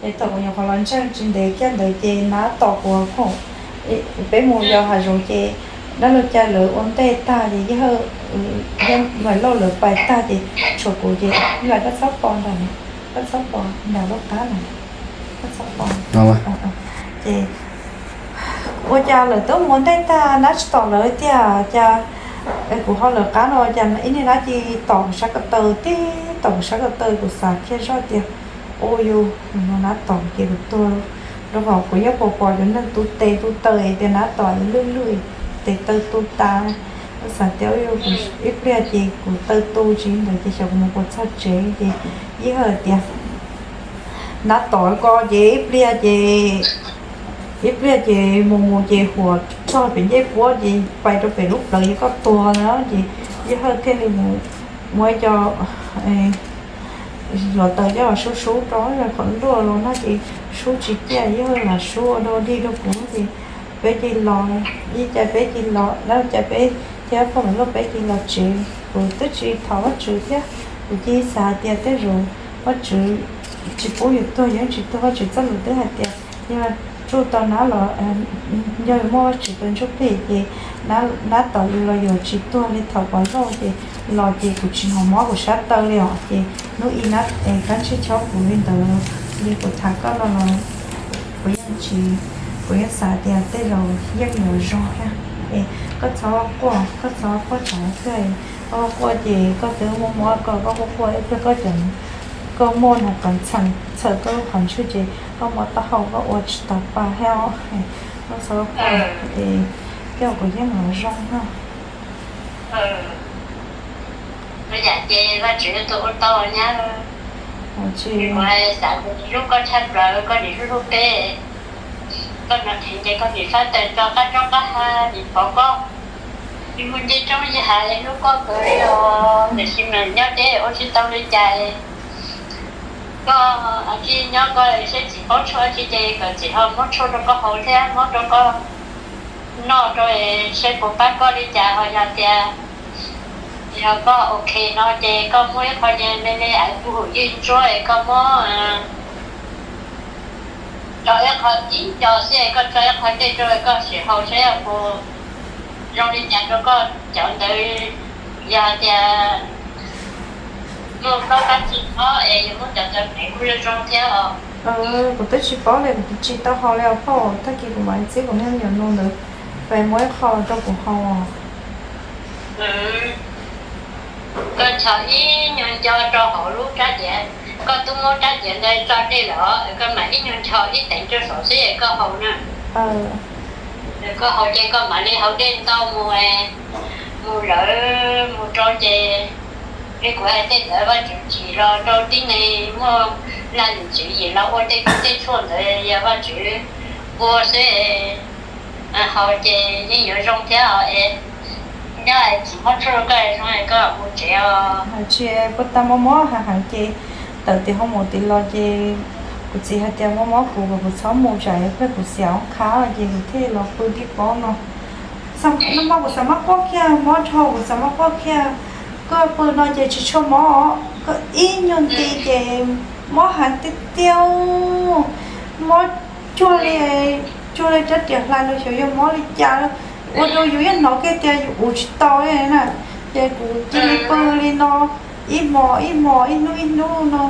Ces thaum kuv nyuam qhuav los ntseeg tsis ntev kiag ntawd ces nab tom kuv khoom, peb mus yos hav zoov ces dab laug Cai lawv ua ntej tag ces Yawg Hawj, Yawg Maiv Lauj lawv pais tag ces tshuav kuv ces, Maiv Lauj, koj txhob pom ntawm, koj txhob pom ntawm lub qab na, koj txhob pom. Ces ua cas lawv twb mus ua ntej tag nab tsis tom lawv tiag cas. Kuv ho lawv qab no cas ib niag nab cia li tom kuv sab ko taw, tib tom kuv sab ko taw, kuv xav kiag zoj tias, ua yus no nab tom ces kuv tuag, rau qhov kuv yeej pom pom cov neeg tu tes tu taw tias nab tom lwj lwj, tes taw tu tas. Kuv xav tias ua yus, ib pliag ces kuv taw tu tsis ntawd ces xyov kuv mus puas txog tsev ces Yawg Hawj tias, nab tom ko ces ib pliag ces, ib pliag ces mus mus ces huam txog pem ncej puab ces pais rau pem lub plawv ces koj tuag na ces Yawg Hawj thiaj li mus muab cov hluav taws coj los sub sub rau qhov nruaj los no ces sub tsis ciaj, Yawg Hawj lam sub ua dog dig rau kuv ces peb cia li los, ib cas peb cia li los, dab laug Cai peb thiab pog Maiv Lauj peb cia li los tsev. Kuv twb tsis thov Vajtswv thiab, kuv cia li xav hais tias tej zaum Vajtswv tsis pub yus tuag, yus yeej tsis tuag, Vajtswv txoj lus twb hais tias yog tsuj tau nab los, yog muaj Vajtswv tus ntsuj plig ces nab tom yus los yus tsis tuag li thaum pov lauj ces los ces kuv tsis hnov mob kuv sab taw li os ces hnub ib nab kab ntsej chob kuv li ntawd li kuv tham koj no los kuv yeej tsis, kuv yeej xav tias tej zaum yeej yuav zoo thiab. Es koj txhob quaj, koj txhob quaj tsam koj, koj quaj ces koj twb muaj mob ko, koj quaj quaj ib pliag koj cov, koj muaj nws qev txhaws koj lub qhov ntswg ces koj muab taub hau koj ua tsis tau pa thiab os. Koj txhob quaj es koj kuv yeej yuav zoo no. Ua cas ces Vajtswv yog tus ua tau nyab. Kuv hais xav tus hlub koj tshaj plaws, koj nim hlub hlub peb. Koj nov dheev ces koj nim fab taws tso qab roob qab hav nim pov koj. Nim mus nce roob nce hav hlub koj kawg li os, tiam sis mas nyob deb ua tsis tau li cas. Koj a tsis nyob koj seb txiv paub tshuaj tsis ces kom txiv ho muab tshuaj rau koj haus thiab muab rau koj noj rau seb puas pab koj li cas. Ho yog tias yog koj ok no ces koj muab ib qho me me aiv puv hum ywj ntsuab es koj muab tso ib qho ib co xwb es koj tso ib qho dej rau koj sim haus seb puas zoo li cas rau koj cov ntawd. Yog hais tias muaj plaub qab txi ob es yog muab cov ntawd hneev kuj zoo zoo thiab os. Kuv twb tsis paub li, kuv tsis tau haus li os phauj, tag kis kuv mam li txib kuv niag me nyuam nus ntawd pes muab ib qho rau kuv haus. Koj ncho ib nyuag nco rau hauv lub rab diav, koj twb muab rab diav ntawd tso dej lawm, koj mam ib nyuag ncho ib teev rau saum xwb es koj haus na. Koj haus ces koj mam li haus dej ntau mus, mus lawm mus rau ces li kuv hais tej ntawd Vajtswv tsim los rau tib neeg muaj laj lim tswv yim los ua tej kub tej tshuaj ntawd yog Vajtswv ua xwb. Haus ces yeej yuav zoo thiab os. Nyob txiv muab tshuaj rau koj zoo koj mus tsev os. Tsis, puas tas mob mob heev heev ces tawm tim hoo maum tid los ces kuv txiv hais tias mob mob kuv kom kuv txhob mus tsam ib pliag kuv xiam ob qhab ces kuv thiaj los pw tib pob no. Nag hmo kuv xav mab quaj kiag, mob dhau kuv xav mab quaj kiag. Koj pw no ces tsis tshua mob, koj ib nyuag nti ces mob heev tiag tiag, mob cuag li, cuag li rab riam hlais los xyov yog mob li cas. Ua rau yus yeej hnov kiag tias yus ua tsis tau li na. Ces kuv cia li pw li no ib hmos ib hmos ib hnub ib hnub no.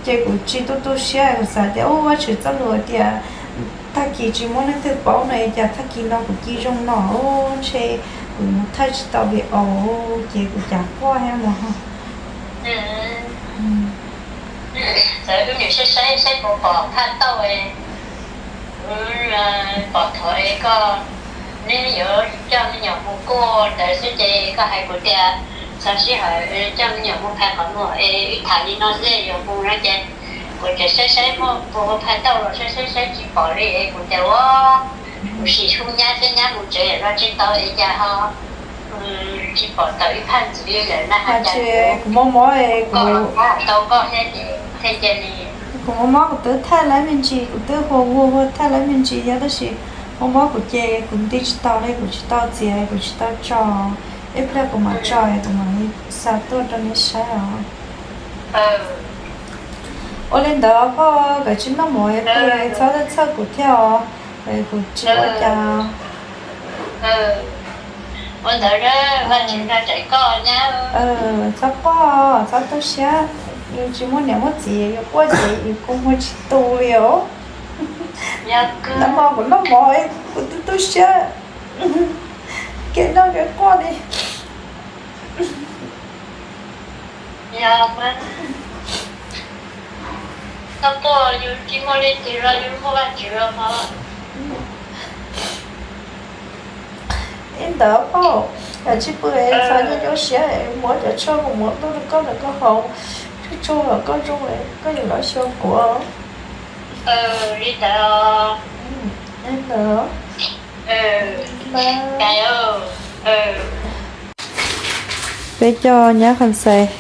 Ces kuv tsis tu tu siab, kuv xav tias ub, Vajtswv txoj lus tias tag kis tsis muaj leej twg paub no, cas tag kis no kuv cia zoo no, ntshe kuv mus thaij tsis tau video ces kuv cas quaj thiab mas. Txawm wb niam saib saib saib puas pom phaj tauj, wb pom thov koj, neb yuav coj me nyuam mus kuaj ntawd xwb ces koj hais kuv tias txog sij hawm coj me nyuam mus phais qhov muag es wb tham li no xwb yuav mus no ces kuv tseem saib saib muaj puas ua phaj tauj los saib saib saib tsis pom li es kuv tias ua, kuv sim hu nyab thiab nyab mus tsev los tsis tau es cas ho tsis pom tau ib phaj ntxiv li lawm na. Hais tias kuv mob mob, kuv tau koj thiab ces thiaj cia li, kuv mob mob kuv twb thaij lawv me ntsis, kuv twb hu hu hu thaij lawv me ntsis thiab tab sis mob mob kuv ces kuv nti tsis tau li, kuv tsis tau txiav, kuv tsis tau tso. Ib pliag kuv mam tso, kuv mam xa tuaj rau neb saib os. Ua li ntawd phauj, koj tsis noj mov, txhob txhawj kuv thiab os, kuv tsis ua cas. Txhob quaj, txhob tu siab, yus tsis muaj niam muaj txiv, yus quaj ces yus kuj muaj tsis tu li os. Nag hmo kuv noj mov, kuv tu tu siab, kev noj kev quaj li. Ib ntawd phauj, yog tsis pw txhob nco siab, muab cov tshuaj kuv muab tuaj rau koj ntawm koj haus, tshuaj tsuag kom koj zoo, koj yuav los xyuas kuv. Li ntawd. Peb coj nyab Khas Xais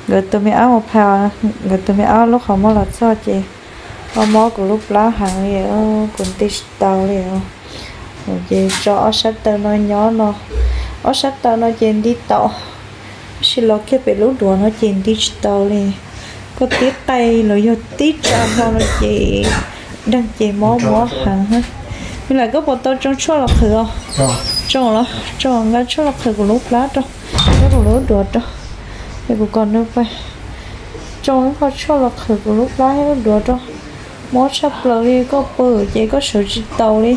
nkawd tus me ab mus phais nkawd tus me ab lub qhov muag los txog ces mob mob kuv lub plab heev li, kuv nti tsis tau li. Ces tso ob sab taw no nyob no, ob sab taw no ces nti tau, tab sis los kiag pem lub duav no ces nti tsis tau li. Koj tib qaij los yog tib tsa hlo no ces deeg ces mob mob heev. Me lam, koj puas tau tsoo tshuaj los qhwv os? Tsoo los, tsoo nqa tshuaj los qhwv kuv lub plab rau, rau kuv lub duav rau, es kuv kom nws pais tsoo ib qho tshuaj los qhwv kuv lub plab thiab lub duav rau. Mob tshaj plaws li, koj pw ces koj sawv tsis taus li.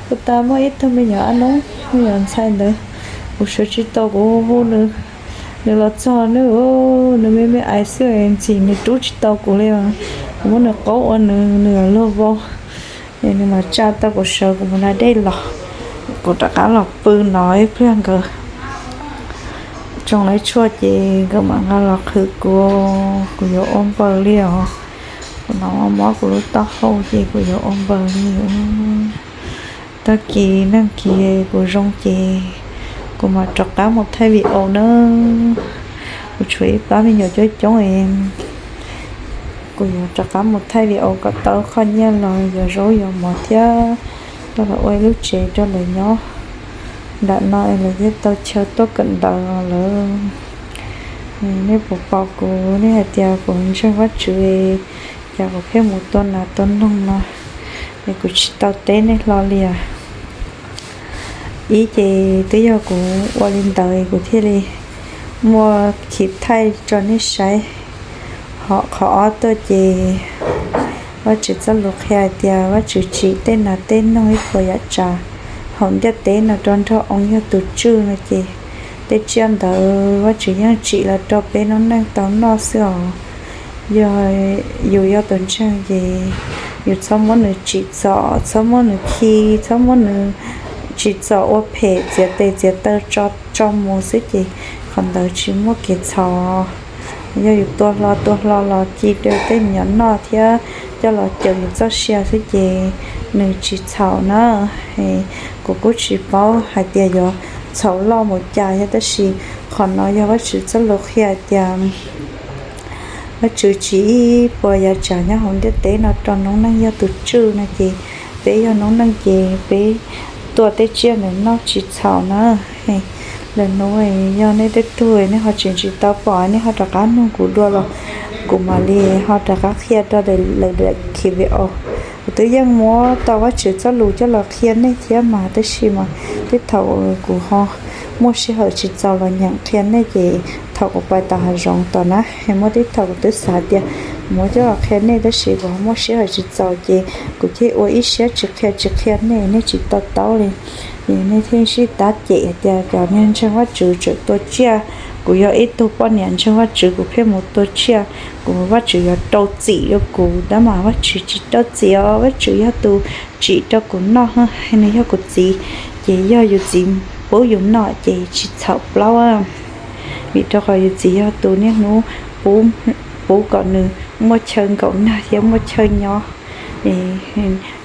Kuv tas muaj ib tug me nyuam ab noob, me nyuam ntxhais ntawd, kuv sawv tsis taus, kuv hu hu nws, nws los txog nws, nws me me ais xwb, ntxim nws rub tsis tau kuv li. Kuv muab nws qaub ua nws, nws luag vau, nws mam tsa tau kuv sawv, kuv mus da dej los, kuv rov qab los pw no ib pliag nkawd tsoo lawv tshuaj ces nkawd mam nqa los qhwv kuv, kuv yuav ua npaws li os. Kuv hnov mob kuv lub taub hau ces kuv yuav ua npaws li. Tag kis nag kis kuv zoo ces kuv mam rov qab mus thaij video na. Kuv tshuav ib plab me nyuam coob coob, kuv yuav rov qab mus thaij video kom tau qhov nyiaj los yuav zaub yuav mov thiab coj los ua ib lub tsev rau lawv nyob. Nram no es lawv thiaj tau chaw tuaj kawm ntawv lawm. Nej puas pom kuv, nej hais tias kuv ntseeg Vajtswv, cas kuv pheej mus tua nas tua noog no, es kuv tsis tau teb nej hlo li as. Ib ces twb yog kuv ua li ntawd kuv thiaj li muaj khiv thaij rau nej saib. Ho qhov ob tuaj ces Vajtswv txoj lus qhia hais tias Vajtswv tsim tej nas tej noog ib puas yam tsav hauv ntiaj teb no rau nrog oo yog tus tswj no ces tej tsiaj ntawd Vajtswv yeej tsim los rau peb noob neej tau noj xwb os. Yog yus yog tus ntseeg ces yus txhob muab nws tsim txom, txhob muab nws khi, txhob muab nws tsim txom ua phem txiav tes txiav taw tso mus xwb ces qhov ntawd tsis muaj kev txhaum. Yog yus tua hlo tua hlo los ci rau tej me nyuam noj thiab coj los cuab yus txoj sia xwb ces nws tsis txhaum na. Kuv kuj tsis paub hais tias yuav txhaum loj mus cas thiab, tab sis qhov no yog Vajtswv txoj lus qhia tias Vajtswv tsim ib puas yam tsav nyob hauv ntiaj teb no rau noob neej yog tus tswj no ces peb yog noob neej ces peb tua tej tsiaj ntawd noj tsis txhaum na. Lwm hnub yog nej tej tug nej ho tseem tsis tau pom nej ho rov qab nug kuv dua los kuv mam li ho rov qab qhia rau lawv daim khiv video. Kuv twb yeej muab tau Vajtswv txoj lus coj los qhia nej thiab mas, tab sis mas tej thaum kuv ho muaj sij hawm tsis txaus los nyeem qhia nej ces thaum kuv pais tom hav zoov tom na, muaj tej thaum kuv twb xav tias muab coj los qhia nej tab sis kuv ho muaj sij hawm tsis txaus ces kuv thiaj ua ib siab tsis qhia tsis qhia nej, nej tsis to taub li. Nej thiaj sib tab cem hais tias cov niag ntseeg Vajtswv tseem tua tsiaj, kuv yog ib tug poj niam ntseeg Vajtswv kuv pheej mus tua tsiaj, kuv Vajtswv yuav rau txim rau kuv, tab mas Vajtswv tsis rau txim os, Vajtswv yog tus tsim rau kuv noj, nws yog kuv txiv, ces yog yus txiv pub yus noj ces tsis txhaum plaub. Vim rau qhov yus txiv yog tus niaj hnub pub kom nws muaj chaw nkaum nag thiab muaj chaw nyob.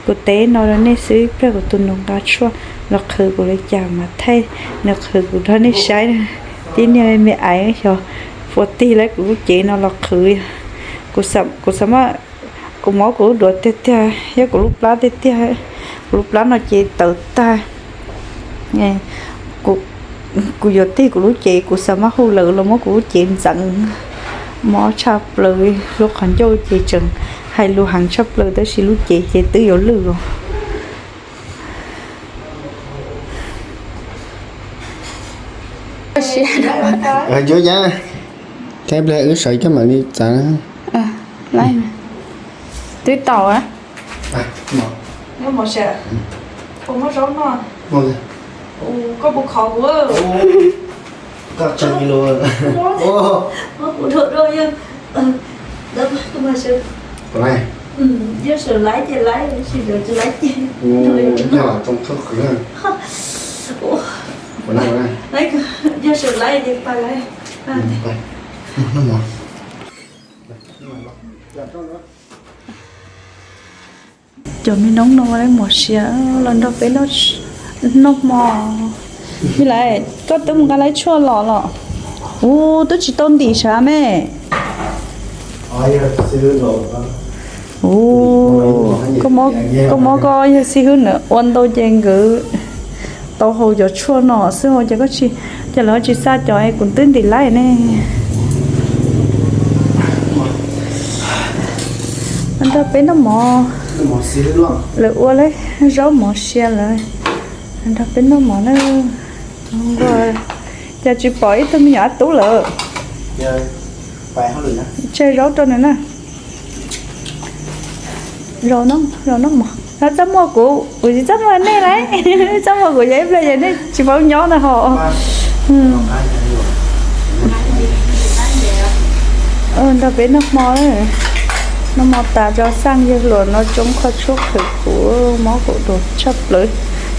Kuv teb no rau nej xwb, pliag kuv tus nus nqa tshuaj los qhwv kuv li cas mas thaij nws qhwv kuv rau nej saib. Tib niag me aiv xyov puas tig lawv kuv lub cev no los qhwv. Kuv xav, kuv mob kuv lub duav tiag tiag, yog kuv lub plab tiag tiag. Kuv lub plab no ces tawv tag. Kuv yuav tig kuv lub cev, kuv xav mas hu lawv los muab kuv lub cev ntxeev, Mob tshaj plaws, lub qhov ncauj ces tseem hais lus heev tshaj plaws tab sis lub cev ces twb yuav lwj os. Cuab ya, thaib pliag wb sawv coj mam li txav. Twb tau. Cov me noob no lawv mos sia los nrog peb noj hmo. Me lawv, koj twb mus nqa lawv tshuaj los los? Ub, twb tsis tau ntim sav me. Ub, koj mob koj yog xib hwb na, ua ntau ces nkawd tau haus cov tshuaj no xwb hos ces koj tsis, ces lawv tsis xa cov es kuv twb ntim laij ne. Nrog peb noj mov, lawv ua lawm zaub mov sia lawm, nrog peb noj mov na. Ces tsis pom ib tug me nyuam ab tub lawm. Tseg zaub rau nws na. Zaub no, zaub no mov. Txaj muag kuv, kuv tsis txaj muag nej lauj. Txaj muag kuv yog ib pliag yog nej tsis paub nyob na ho. Nrog peb noj hmo, noj hmo tas tso xaj yawg hluas no tsoob qhov tshuaj qhwv kuv, mob kuv dua tshaj plaws.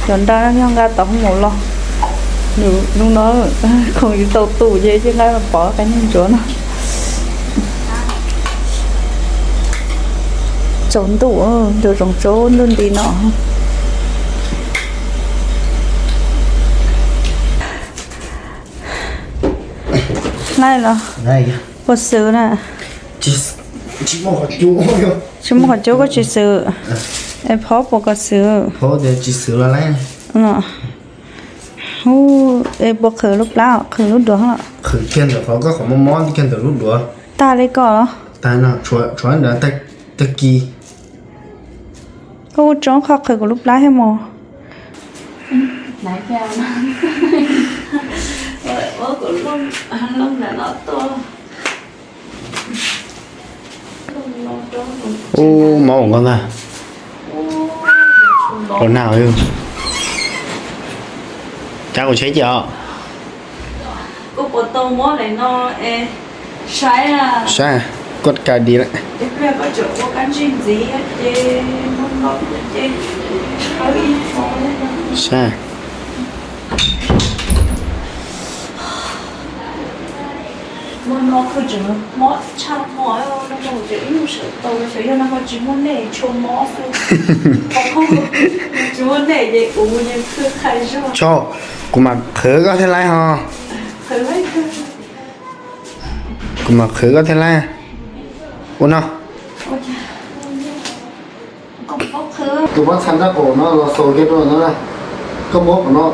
Cov nra yog nqa tau hauv mus los, nws no khoom tsis tau tus ces cia nqa pov qab niag ntsuav no. Tsaus ntuj, ntuj zoov tsaus ntuj nti no. Laij los puas xwm na? Tsis muaj qhov cub koj tsis xwm. Es phob puas kom xwm? Hu, es puas qhwv lub plab, qhwv lub duav? Qhwv kiag ntawm qhov koj qhov mob mob kiag ntawm lub duav. Tag li ko los? Tag no, tshuav ntawd tag kis. Koj ua tsoob qhov qhwv kuv lub plab thiab mos. Ub, mob ua nkaus ntag. Los nag. Cav kuv tsheb cia os. Saib, koj ka di lawm. Saib. Tso, kuv mam qhwv koj thiaj laib ho. Kuv mam qhwv koj thiaj laib. Ua no. Tus pab txha nraj qaum no los xaus kiag rau no na. Koj muab qhov no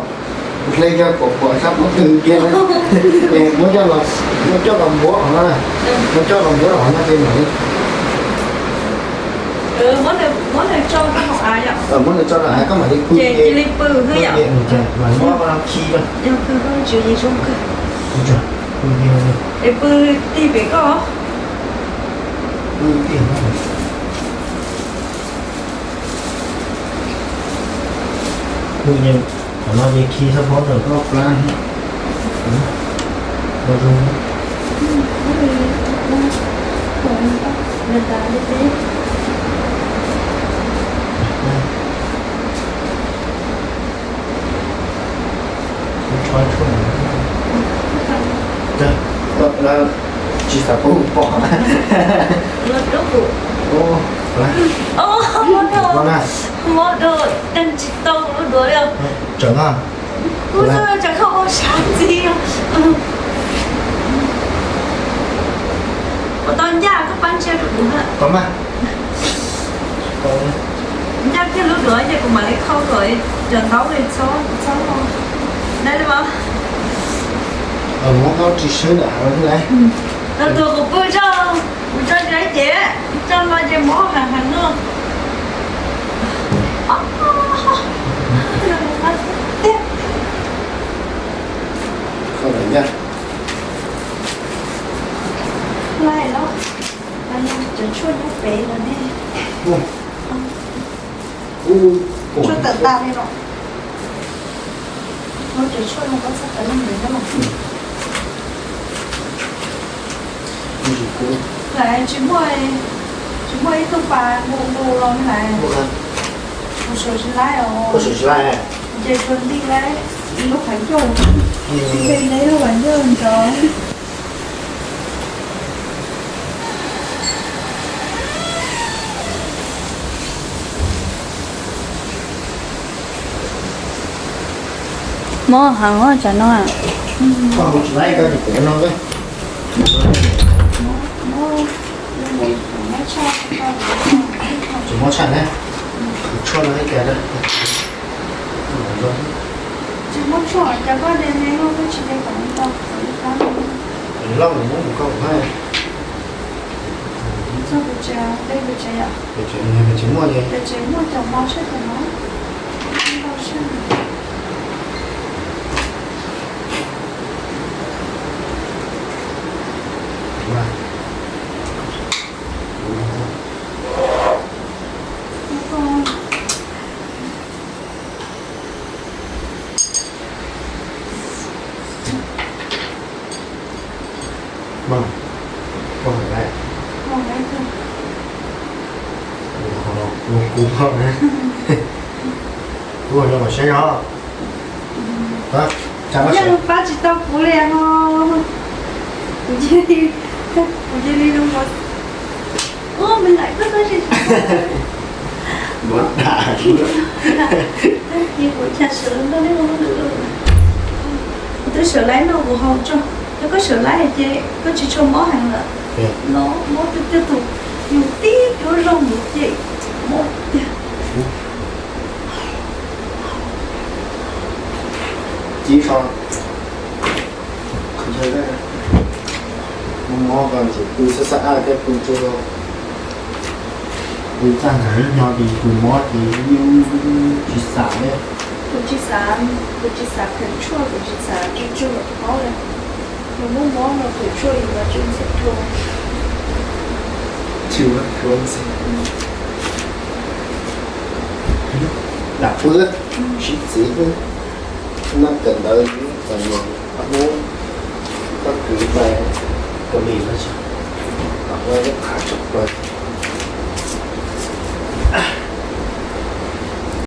hle kiag kom pom sab pob tw kiag na. Muab coj los, muab coj los npuab qhov no na. Muab coj los npuab qhov no ces mam li. Muab nws tso rau av koj mam li pw ces, mam muab qhov no khi rau. Qhov no ces khi sab pob ntawm koj plab. Tsis xav pub pom. Mob dua, mob dua, tsis tau lub duav li. Tsawv na. Kuv xav tsam koj ua sav ntxiv. Ua tau ncaj koj pab ntsia rau kuv na. Ncaj kiag lub duav ces kuv mam li khau kom cov ntaub li txhob, txhob. Dai li mas. Muab ntaub ris swb ntawm hav thiab lauj. Tau tus kuv pw tso, kuv tso tso ces, tso no ces mob heev heev no. Lais los, cov tshuaj nyob pem los ne. Tshuaj tawm tas li los. Cov tshuaj no koj txhob tawm leej ntawd na. Lais tsis muaj, tsis muaj ib tug pas nqus nqus los me lais. Kuv sawv tsis laib os. Ces tsuas nti laib ib lub qhov ncauj, nti nti lub qhov ncauj ntawd. Mob heev os tsam no. Koj mus tsis laib koj tsis pom no. Tsis mob tshaj na. Tshuaj no ib cas. Tsis muaj tshuaj cas koj de me loj koj tsis de kom ntau kom ib kab. Loj mus muab mus koj mus. Txog pes tsawg, pes tsawg yom? Pes tsawg muaj, pes tsawg muaj cov mo tshaj cov no. Ntau tshaj. Kuv los saib os. Yeej pab tsis tau kuv li os. Kuv cia li, kuv cia li zoo nkaus. Ua me lais koj twb tsis, kuv tsis sawv los ntawm nej ua lwm, kuv twb sawv laib noj kuv haus tso. Yog koj sawv laib ces koj tsis tshua mob heev lawm. Los mob twb twb tus, yus tib cuab zog mus ces mob tiag. Tib so, mob mob koj tsum pw xab xab ab thiab pw tsuag. Pw txaj ntawm ib nyog ces tus mob ces yeej tsis xam li. Kuv tsis xav, kuv tsis xav khaws tshuaj, kuv tsis xav tsuj tsuag paub li. Yus mob mob no khaws tshuaj yus mas tsuj ntxhiab dua. Tsuj ntxhiab dua. Dam pw, sib txiv, noj kawm ntawv txom nyem, hnub koj kwv tais Kaus Lim no tsis, ua lub qhav tshaj plaws.